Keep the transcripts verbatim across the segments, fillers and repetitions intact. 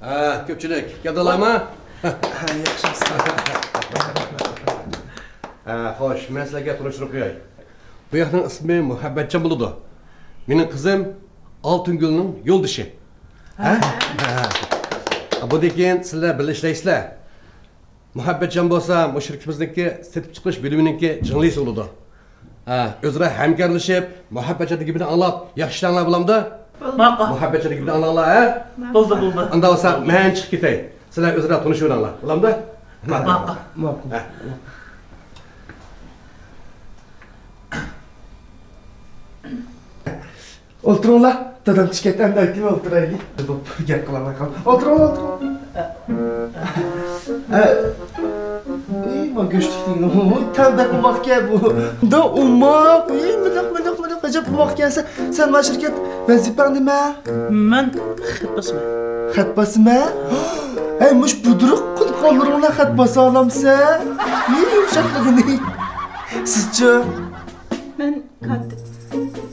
ھە، كۆپچىلىك، كەلدىڭلارمۇ؟ ھە، ياخشىمۇسىز؟ ھە، خوش، مەن سىلەرگە تونۇشتۇرۇپ قوياي. بۇ ياقنىڭ ئىسمى مۇھەببەتجان بولىدۇ. مېنىڭ قىزىم ئالتۇنگۈلنىڭ يولدىشى. ھە؟ ھە. بۇندىن كېيىن سىلەر بىللە ئىشلەيسىلەر. مۇھەببەتجان بولسا مۇشۇ شىركىتىمىزنىڭكى سېتىپ چىقىرىش بۆلۈمىنىڭكى جىڭلىسى بولىدۇ. ھە، ئۆزئارا ھەمكارلىشىپ، مۇھەببەتجاننىڭ گېپىنى ئاڭلاپ، ياخشى ئىشلەڭلار بولامدۇ؟ ماقۇل. مۇھەببەتجاننىڭ گېپىنى ئاڭلاڭلار، ھە؟ بولدى، بولدى. ئۇنداق بولسا مەن چىقىپ كېتەي. سىلەر ئۆزئارا تونۇشۇۋېلىڭلار. بولامدۇ؟ ماقۇل. ماقۇل. ھە. ئولتۇرۇڭلار، دادام چىقىپ كەتتى، ئەمدى ئايتىمەن ئولتۇرايلى. بوپ، گەپ قىلالماي قالدىم. ئولتۇرۇڭلار، ئولتۇرۇڭلار. ئە، ئى، ما گۆشلۈك دېگىنى، ھوي، تەم بەك ئوماقكەن بۇ. دا ئوماق، ئى، مىدىق، مىدىق، مىدىق، ئەجەب ئوماقكەنسەن. سەن ما شىركەت ۋەزىپەڭ نېمە؟ مەن خەت باسىمەن. خەت باسىمەن؟ ھەي، مۇش بۇدرۇق قوللىرىڭلا خەت باسالامسەن؟ ئى، يۇمشاقلىقىنى. سىزچۇ؟ مەن كاتىپ.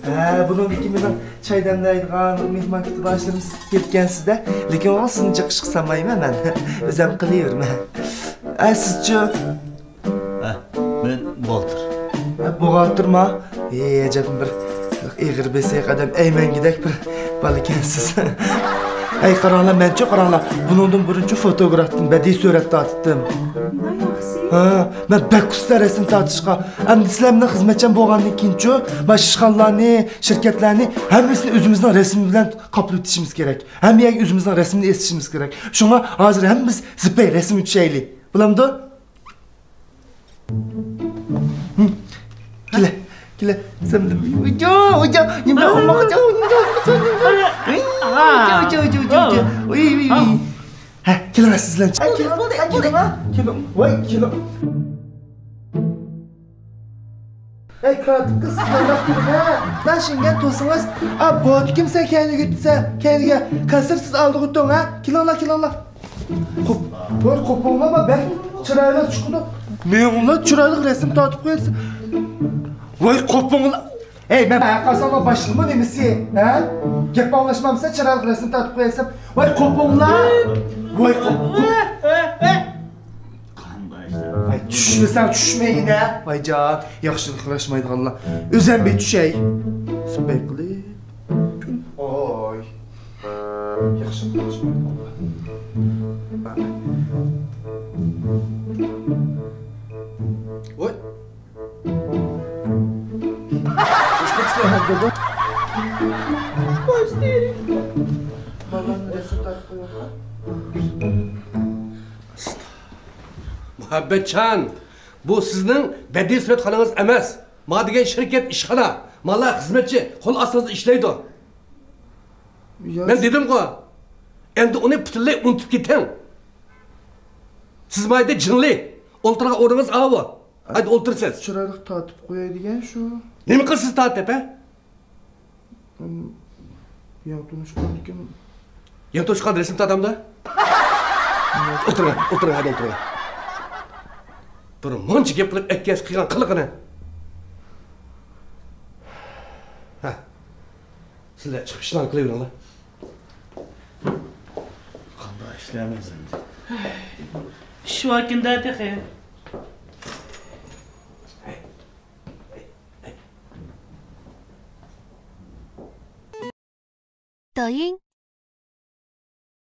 ھە، بۇنىڭدىكى مېنىڭ چاي دەملەيدىغان مېھمان كۈتۈۋالغۇچىلىرىم، سىز كەلگەنسىزدە. لېكىن ئۇ سىزنى جىق ئىشقا سالمايمەن مەن. ئۆزۈم قىلىۋېرىمەن. ھە، سىزچۇ؟ ھە، مەن بوغالتىر. ھە، بوغالتىرما؟ ھەي، ئەجەب بىر ئېغىر بېسىق ئادەم، ئەيمەنگۈدەك بىر بالىكەنسىز. ھەي، قاراڭلار، مەنچۇ قاراڭلار، بۇنىڭدىن بۇرۇنچۇ فوتوگرافتىن بەدىئىي سۈرەت تارتتىم. ھە، مەن بەك ئۇستا رەسىم تارتىشقا. ئەمدى سىلەر مېنىڭ خىزمەتچىم بولغاندىن كېيىنچۇ، مانا ئىشخانىلارنى، شىركەتلەرنى، ھەممىسىنى ئۆزىمىزنىڭ رەسىمى بىلەن قاپلىۋېتىشىمىز كېرەك. ھەممە يەرگە ئۆزىمىزنىڭ رەسىمىنى ئېسىشىمىز كېرەك. شۇڭا ھازىر ھەممىمىز زىپەي رەسىمگە چۈشەيلى. بولامدۇ؟ كېلە، كېلە. سەن بىلەن. ئۇجا، ئۇجا، نېمە ئوماق، ئۇجا، ئۇجا، ئۇجا، ئۇجا. ئۇي، ئۇي، ئۇي. ھە، كېلىڭ، سىز بىلەن. ھە، كېلىڭ، بولدى، ھە، بولدى. كېلىڭ، ھە. كېلىڭ. ۋاي، كېلىڭ. ئەي، كاتىپ قىز، سىز نېمە قىلدىڭىز، ھە؟ مەن شىنگەن توسىڭىز. ئا، بوتىكىم سەن كەينىگە ئۆتسە، كەينىگە. كاسىرسىز ئالدىغا ئۆتۈڭ، ھە؟ كېلىڭلار، كېلىڭلار. قوپ-، ۋاي، قوپۇڭلار، بەك چىرايلىق چىقىدۇ. مېڭىڭلار، چىرايلىق رەسىم تارتىپ قويارسىز. ۋاي، قوپۇڭلار. ھەي، مەن قاساملا باشلىقمۇ نېمىسى، ھە؟ گەپ ئاڭلاشمامسەن، چىرايلىق رەسىم تارتىپ قويارسەن. ۋاي، قوپۇڭلار. ۋاي، قوپ-، قوپ-، ۋاي، چۈشمىسەڭ چۈشمەينە. ۋايجان، ياخشىلىق قىلاشمايدىغانلار. ئۆزۈم بىر چۈشەي. سۈپەي قىلىپ. ئوي. ياخشىلىق قىلاشمايدىغانلار. ۋاي. مۇھەببەتجان، بۇ سىزنىڭ بەدىئىي سۈرەتخانىڭىز ئەمەس. ما دېگەن شىركەت، ئىشخانا. مالا خىزمەتچى، قول ئاستىڭىزدا ئىشلەيدۇ. يا مەن دېدىمغۇ، ئەمدى ئۇنى پۈتۈنلەي ئۇنتۇپ كېتىڭ. سىز ما يەردە جىڭلى، ئولتۇرغان ئورنىڭىز ئاۋۇ. ئايدا ئولتۇرىسىز. چىرايلىق تارتىپ قوياي دېگەن شۇ. نېمە قىلىسىز تارتىپ، ھە؟ يېڭى تونۇشقاندىكىن. يېڭى تونۇشقان رەسىم تارتامدا؟ ئولتۇرۇڭ، ئولتۇرۇڭ، ھەدە ئولتۇرۇڭ. بىر مۇنچە گەپ قىلىپ ئەككەس قىلغان قىلىقىنى. ھە. سىلەر چىقىپ ئىشلارنى قىلىۋېرىڭلار. قانداق ئىشلەيمىز ئەمدى؟ ئىش باركىن-دە تېخى. دايىڭ